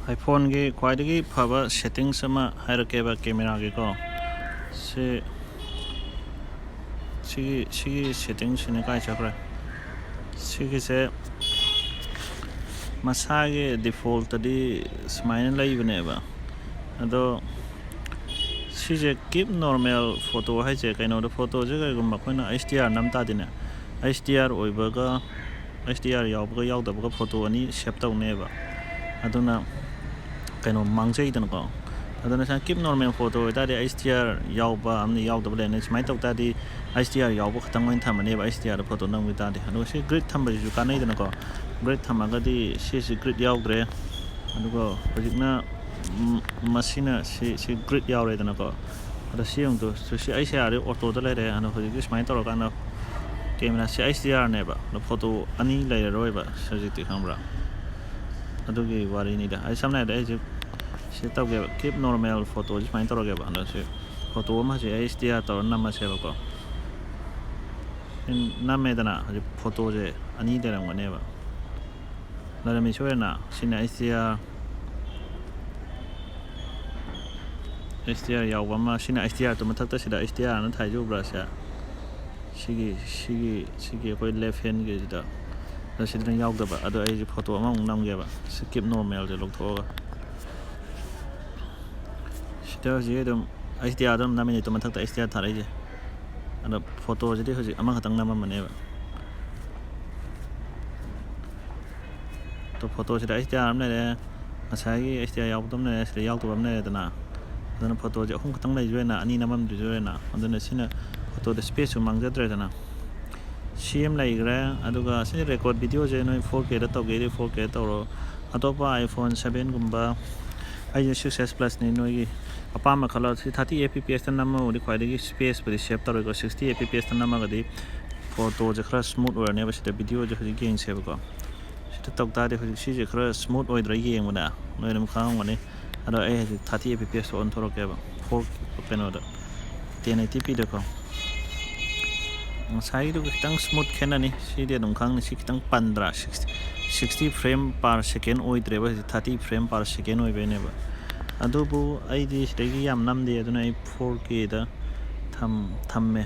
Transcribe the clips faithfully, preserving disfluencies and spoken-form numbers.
iPhoneꯒꯤ ꯈ꯭ꯋꯥꯏꯗꯒꯤ ꯐꯕ settings ꯑꯃ ꯍꯥꯏꯔꯛꯀꯦꯕ cameraꯒꯤꯀꯣ꯫ ꯁꯤ, ꯁꯤꯒꯤ, ꯁꯤꯒꯤ settingꯁꯤꯅ ꯀꯥꯏ ꯆꯠꯈ꯭ꯔꯦ? ꯁꯤꯒꯤꯁꯦ ꯃꯁꯥꯒꯤ defaultꯇꯗꯤ ꯁꯨꯃꯥꯏꯅ ꯂꯩꯕꯅꯦꯕ꯫ ꯑꯗꯣ ꯁꯤꯁꯦ keep normal photo ꯍꯥꯏꯁꯦ ꯀꯩꯅꯣꯗ, photoꯁꯦ ꯀꯩꯒꯨꯝꯕ ꯑꯩꯈꯣꯏꯅ HDR ꯅꯝ ꯇꯥꯔꯗꯤꯅꯦ, HDR ꯑꯣꯏꯕꯒ, HDR ꯌꯥꯎꯕꯒ ꯌꯥꯎꯗꯕꯒ photo ꯑꯅꯤ save ꯇꯧꯅꯦꯕ꯫ ꯑꯗꯨꯅ ꯀꯩꯅꯣ ꯃꯥꯡꯖꯩꯗꯅꯀꯣ꯫ ꯑꯗꯨꯅ ꯁꯨꯃꯥꯏꯅ keep normal photo ꯑꯣꯏꯇꯥꯔꯗꯤ HDR ꯌꯥꯎꯕ ꯑꯃꯅꯤ, ꯌꯥꯎꯗꯕ ꯂꯩꯔꯅꯤ꯫ ꯁꯨꯃꯥꯏꯅ ꯇꯧ ꯇꯥꯔꯗꯤ HDR ꯌꯥꯎꯕ ꯈꯛꯇꯪ ꯑꯣꯏꯅ ꯊꯝꯃꯅꯦꯕ, HDRꯗ photo ꯅꯝꯈꯤ ꯇꯥꯔꯗꯤ꯫ ꯑꯗꯨꯒ ꯁꯤ grid ꯊꯝꯕꯁꯤꯁꯨ ꯀꯥꯟꯅꯩꯗꯅꯀꯣ꯫ Grid ꯊꯝꯃꯒꯗꯤ ꯁꯤꯁꯤ grid ꯌꯥꯎꯗ꯭ꯔꯦ꯫ ꯑꯗꯨꯒ ꯍꯧꯖꯤꯛꯅ, ꯎꯝ, ꯃꯁꯤꯅ ꯁꯤ, ꯁꯤ grid ꯌꯥꯎꯔꯦꯗꯅꯀꯣ꯫ ꯑꯗꯣ ꯁꯤ ꯑꯃꯨꯛꯇ, ꯁꯤ HDRꯗꯤ autoꯗ ꯂꯩꯔꯦ꯫ ꯑꯗꯣ ꯍꯧꯖꯤꯛꯇꯤ ꯁꯨꯃꯥꯏꯅ ꯇꯧꯔꯀꯥꯟꯗ cameraꯁꯦ HDRꯅꯦꯕ, ꯑꯗꯣ photo ꯑꯅꯤ ꯂꯩꯔꯔꯣꯏꯕ ꯍꯧꯖꯤꯛꯇꯤ, ꯈꯪꯕ꯭ꯔꯥ? ꯑꯗꯨꯒꯤ ꯋꯥꯔꯤꯅꯤꯗ꯫ ꯑꯩ ꯁꯝꯅ ꯍꯥꯏꯔꯕꯗ ꯑꯩ ꯍꯧꯖꯤꯛ ꯁꯤ ꯇꯧꯒꯦꯕ, keep normal photoꯁꯤ ꯁꯨꯃꯥꯏꯅ ꯇꯧꯔꯒꯦꯕ꯫ ꯑꯗꯣ ꯁꯤ photo ꯑꯃꯁꯦ HDR ꯇꯧꯔ ꯅꯝꯃꯁꯦꯕꯀꯣ꯫ ꯁꯤ ꯅꯝꯃꯦꯗꯅ, ꯍꯧꯖꯤꯛ photoꯁꯦ ꯑꯅꯤ ꯂꯩꯔꯝꯒꯅꯦꯕ꯫ ꯂꯩꯔꯝꯃꯤ ꯁꯣꯏꯗꯅ꯫ ꯁꯤꯅ HDR, HDR ꯌꯥꯎꯕ ꯑꯃ, ꯁꯤꯅ HDRꯗꯨ ꯃꯊꯛꯇ ꯁꯤꯗ HDRꯅ ꯊꯥꯏꯁꯦ ꯎꯕ꯭ꯔꯥ? ꯁꯦ, ꯁꯤꯒꯤ, ꯁꯤꯒꯤ, ꯁꯤꯒꯤ ꯑꯩꯈꯣꯏ left handꯒꯤꯁꯤꯗ, ꯑꯗꯣ ꯁꯤꯗꯅ ꯌꯥꯎꯗꯕ꯫ ꯑꯗꯣ ꯑꯩꯁꯦ photo ꯑꯃꯃꯨꯛ ꯅꯝꯒꯦꯕ, ꯁꯤ keep normalꯁꯦ ꯂꯧꯊꯣꯛꯑꯒ꯫ ꯁꯤꯗ ꯍꯧꯖꯤꯛ ꯑꯗꯨꯝ HDRꯗ ꯑꯗꯨꯝ ꯅꯝꯃꯤꯅꯦ, ꯇꯨ ꯃꯊꯛꯇ HDR ꯊꯥꯔꯛꯏꯁꯦ꯫ ꯑꯗꯣ photoꯁꯤꯗꯤ ꯍꯧꯖꯤꯛ ꯑꯃꯈꯛꯇꯪ ꯅꯝꯃꯝꯕꯅꯦꯕ꯫ ꯑꯗꯣ photoꯁꯤꯗ HDR ꯑꯃ ꯂꯩꯔꯦ, ꯉꯁꯥꯏꯒꯤ HDR ꯌꯥꯎꯕꯗꯣ ꯑꯃ ꯂꯩꯔꯦ, ꯁꯤꯗ ꯌꯥꯎꯗꯕ ꯑꯃ ꯂꯩꯔꯦꯗꯅ꯫ ꯑꯗꯨꯅ photoꯁꯦ ꯑꯍꯨꯝ ꯈꯛꯇꯪ ꯂꯩꯗꯣꯏꯅ, ꯑꯅꯤ ꯅꯝꯃꯝꯗꯣꯏꯅ꯫ ꯑꯗꯨꯅ ꯁꯤꯅ photoꯗ spaceꯁꯨ ꯃꯥꯡꯖꯗ꯭ꯔꯦꯗꯅ꯫ ꯁꯤ ꯑꯃ ꯂꯩꯈ꯭ꯔꯦ꯫ ꯑꯗꯨꯒ ꯁꯤꯅ record videoꯁꯦ ꯅꯣꯏ four Kꯗ ꯇꯧꯒꯦꯗꯤ four K ꯇꯧꯔꯣ꯫ ꯑꯇꯣꯞꯄ iPhone sevenꯒꯨꯝꯕ, ꯑꯩꯁꯦ six S Plusꯅꯤ, ꯅꯣꯏꯒꯤ ꯑꯄꯥꯝꯕ ꯈꯜꯂꯣ꯫ ꯁꯤ thirty F P Sꯇ ꯅꯝꯃꯕꯨꯗꯤ ꯈ꯭ꯋꯥꯏꯗꯒꯤ spaceꯄꯨꯗꯤ save ꯇꯧꯔꯣꯏꯀꯣ꯫ Sixty F P Sꯇ ꯅꯝꯃꯒꯗꯤ photoꯁꯦ ꯈꯔ smooth ꯑꯣꯏꯔꯅꯦꯕ꯫ ꯁꯤꯗ videoꯁꯦ ꯍꯧꯖꯤꯛ ꯌꯦꯡꯁꯦꯕꯀꯣ꯫ ꯁꯤꯗ ꯇꯧ ꯇꯥꯔꯗꯤ ꯍꯧꯖꯤꯛ ꯁꯤꯁꯦ ꯈꯔ smooth ꯑꯣꯏꯗ꯭ꯔꯥ ꯌꯦꯡꯕꯗ ꯅꯣꯏ ꯑꯗꯨꯝ ꯈꯪꯉꯝꯒꯅꯤ꯫ ꯑꯗꯣ ꯑꯩ ꯍꯧꯖꯤꯛ thirty F P Sꯇ ꯑꯣꯟꯊꯣꯔꯛꯀꯦꯕ, four, ꯀꯩꯅꯣꯗ, ten eighty Pꯗꯀꯣ꯫ ꯉꯁꯥꯏꯒꯤꯗꯨꯒ ꯈꯤꯇꯪ smooth ꯈꯦꯠꯅꯅꯤ꯫ ꯁꯤꯗꯤ ꯑꯗꯨꯝ ꯈꯪꯅꯤ꯫ ꯁꯤ ꯈꯤꯇꯪ ꯄꯟꯗ꯭ꯔꯥ? Sixty, Sixty frame per second ꯑꯣꯏꯗ꯭ꯔꯦꯕ, ꯍꯧꯖꯤꯛ thirty frame per second ꯑꯣꯏꯕꯩꯅꯦꯕ꯫ ꯑꯗꯨꯕꯨ ꯑꯩꯗꯤ ꯁꯤꯗꯒꯤ ꯌꯥꯝ ꯅꯝꯗꯦ, ꯑꯗꯨꯅ ꯑꯩ four Kꯗ ꯊꯝ ꯊꯝꯃꯦ꯫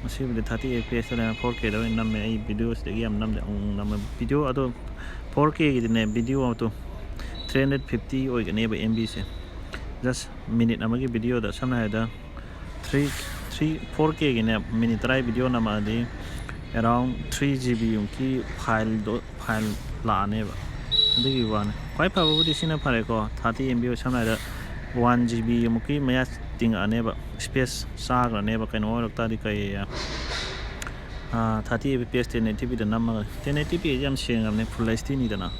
ꯉꯁꯤꯕꯨꯗꯤ thirty F P S ꯂꯩꯅ four Kꯗ ꯑꯣꯏꯅ ꯅꯝꯃꯦ꯫ ꯑꯩ video ꯁꯤꯗꯒꯤ ꯌꯥꯝ ꯅꯝꯗꯦ, ꯑꯃꯨꯛ ꯅꯝꯃꯦ꯫ Video ꯑꯗꯣ four Kꯒꯤꯗꯤꯅꯦ, video ꯑꯗꯣ three hundred fifty ꯑꯣꯏꯒꯅꯦꯕ, MBꯁꯦ꯫ Just minute ꯑꯃꯒꯤ videoꯗ, ꯁꯝꯅ ꯍꯥꯏꯔꯕꯗ, three three four Kꯒꯤꯅꯦ, minute ꯇꯔꯥꯒꯤ video ꯅꯝꯃꯛꯑꯗꯤ around three GB ꯃꯨꯛꯀꯤ fileꯗꯣ, file ꯂꯥꯛꯑꯅꯦꯕ꯫ ꯑꯗꯨꯒꯤ ꯋꯥꯅꯤ꯫ ꯈ꯭ꯋꯥꯏ ꯐꯕꯕꯨꯗꯤ ꯁꯤꯅ ꯐꯔꯦꯀꯣ꯫ Thirty MB ꯑꯣꯏ, ꯁꯝꯅ ꯍꯥꯏꯔꯕꯗ, one GB ꯃꯨꯛꯀꯤ ꯃꯌꯥ ꯇꯤꯡꯉꯛꯑꯅꯦꯕ, space ꯆꯥꯈ꯭ꯔꯅꯦꯕ꯫ ꯀꯩꯅꯣ ꯑꯣꯏꯔꯛ ꯇꯥꯔꯗꯤ ꯀꯩ, thirty F P S ten eighty Pꯗ ꯅꯝꯃꯒ, ten eighty P ꯌꯥꯝ ꯁꯦꯡꯉꯕꯅꯦ, full HDꯅꯤꯗꯅ꯫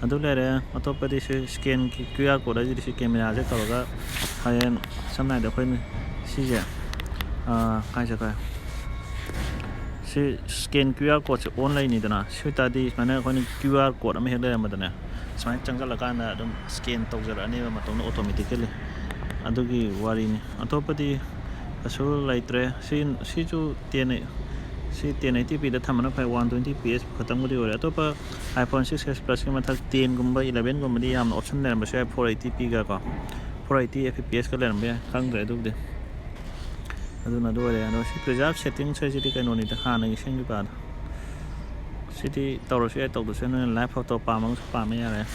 ꯑꯗꯨ ꯂꯩꯔꯦ꯫ ꯑꯇꯣꯞꯄꯗꯤ ꯁꯤ scan QR code ꯍꯥꯏꯁꯤꯗꯤ ꯁꯤ cameraꯁꯦ ꯇꯧꯔꯒ, ꯍꯌꯦꯡ ꯁꯝꯅ ꯍꯥꯏꯔꯕꯗ ꯑꯩꯈꯣꯏꯅ ꯁꯤꯁꯦ, ꯑꯥ, ꯀꯥꯏ ꯆꯠꯈ꯭ꯔꯦ? ꯁꯤ scan QR codeꯁꯦ on ꯂꯩꯅꯤꯗꯅ, ꯁꯤ ꯑꯣꯏꯇꯥꯔꯗꯤ ꯁꯨꯃꯥꯏꯅ ꯑꯩꯈꯣꯏꯅ QR code ꯑꯃ ꯍꯦꯛ ꯂꯩꯔꯝꯕꯗꯅꯦ, ꯁꯨꯃꯥꯏꯅ ꯆꯪꯁꯤꯜꯂꯀꯥꯟꯗ ꯑꯗꯨꯝ scan ꯇꯧꯖꯔꯛꯑꯅꯦꯕ ꯃꯇꯣꯝꯗ automatically꯫ ꯑꯗꯨꯒꯤ ꯋꯥꯔꯤꯅꯤ꯫ ꯑꯇꯣꯞꯄꯗꯤ ꯀꯩꯁꯨ ꯂꯩꯇ꯭ꯔꯦ꯫ ꯁꯤ, ꯁꯤꯁꯨ ten, ꯁꯤ ten eighty Pꯗ ꯊꯝꯕꯅ ꯐꯩ, one twenty P S ꯈꯛꯇꯪꯕꯨꯗꯤ ꯑꯣꯏꯔꯦ꯫ ꯑꯇꯣꯞꯄ iPhone six S Plusꯀꯤ ꯃꯊꯛ tenꯒꯨꯝꯕ elevenꯒꯨꯝꯕꯗꯤ ꯌꯥꯝꯅ option ꯂꯩꯔꯝꯕꯁꯨ ꯌꯥꯏ, four eighty Pꯒ ꯀꯣ, four eighty F P Sꯀ ꯂꯩꯔꯝꯕ ꯌꯥꯏ, ꯈꯪꯗ꯭ꯔꯦ ꯑꯗꯨꯕꯨꯗꯤ꯫ ꯑꯗꯨꯅ ꯑꯗꯨ ꯑꯣꯏꯔꯦ꯫ ꯑꯗꯣ ꯁꯤ preserve settings ꯍꯥꯏꯁꯤꯗꯤ ꯀꯩꯅꯣꯅꯤꯗ, ꯍꯥꯟꯅꯒꯤ ꯁꯦꯝꯈꯤꯕ ꯑꯗꯣ꯫ ꯁꯤꯗꯤ ꯇꯧꯔꯁꯨ ꯌꯥꯏ, ꯇꯧꯗ꯭ꯔꯁꯨ ꯌꯥꯏ, ꯅꯣꯏꯅ live photo ꯄꯥꯝꯃꯒꯁꯨ ꯄꯥꯝꯕ ꯌꯥꯔꯦ꯫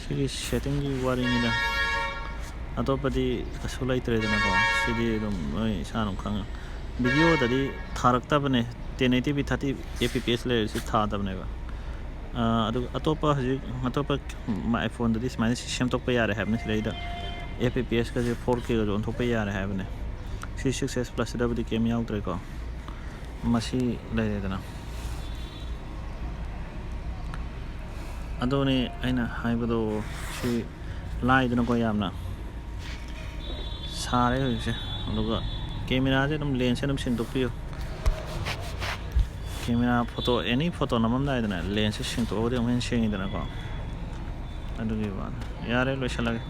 ꯁꯤꯒꯤ settingꯒꯤ ꯋꯥꯔꯤꯅꯤꯗ, ꯑꯇꯣꯞꯄꯗꯤ ꯀꯩꯁꯨ ꯂꯩꯇ꯭ꯔꯦꯗꯅꯀꯣ꯫ ꯁꯤꯗꯤ ꯑꯗꯨꯝ ꯅꯣꯏ ꯏꯁꯥꯅ ꯑꯗꯨꯝ ꯈꯪꯉꯦ꯫ Videoꯗꯗꯤ ꯊꯥꯔꯛꯇꯕꯅꯦ, ten eighty P thirty F P S ꯂꯩꯔꯁꯨ ꯊꯥꯗꯕꯅꯦꯕ꯫ ꯑꯥ, ꯑꯗꯨꯒ ꯑꯇꯣꯞꯄ ꯍꯧꯖꯤꯛ ꯑꯇꯣꯞꯄ iPhoneꯗꯗꯤ ꯁꯨꯃꯥꯏꯅ ꯁꯤ ꯁꯦꯝꯗꯣꯛꯄ ꯌꯥꯔꯦ ꯍꯥꯏꯕꯅꯤ꯫ ꯁꯤꯗꯩꯗ F P Sꯀꯁꯦ four Kꯒꯁꯨ ꯑꯣꯟꯊꯣꯛꯄ ꯌꯥꯔꯦ ꯍꯥꯏꯕꯅꯦ꯫ ꯁꯤ six S Plusꯁꯤꯗꯕꯨꯗꯤ ꯀꯩꯝ ꯌꯥꯎꯗ꯭ꯔꯦꯀꯣ꯫ ꯃꯁꯤ ꯂꯩꯔꯦꯗꯅ꯫ ꯑꯗꯨꯅꯤ ꯑꯩꯅ ꯍꯥꯏꯕꯗꯣ, ꯁꯤ ꯂꯥꯏꯗꯅꯀꯣ ꯌꯥꯝꯅ꯫ ꯁꯥꯔꯦ ꯍꯧꯖꯤꯛꯁꯦ꯫ ꯑꯗꯨꯒ cameraꯁꯦ ꯑꯗꯨꯝ, lensꯁꯦ ꯑꯗꯨꯝ ꯁꯦꯡꯗꯣꯛꯄꯤꯌꯨ꯫ Camera photo, any photo ꯅꯝꯃꯝꯗꯥꯏꯗꯅꯦ, lensꯁꯦ ꯁꯦꯡꯗꯣꯛꯑꯒꯗꯤ ꯑꯃꯨꯛ ꯍꯦꯟꯅ ꯁꯦꯡꯉꯤꯗꯅꯀꯣ꯫ ꯑꯗꯨꯒꯤ ꯋꯥꯅꯤ꯫ ꯌꯥꯔꯦ, ꯂꯣꯏꯁꯤꯜꯂꯒꯦ꯫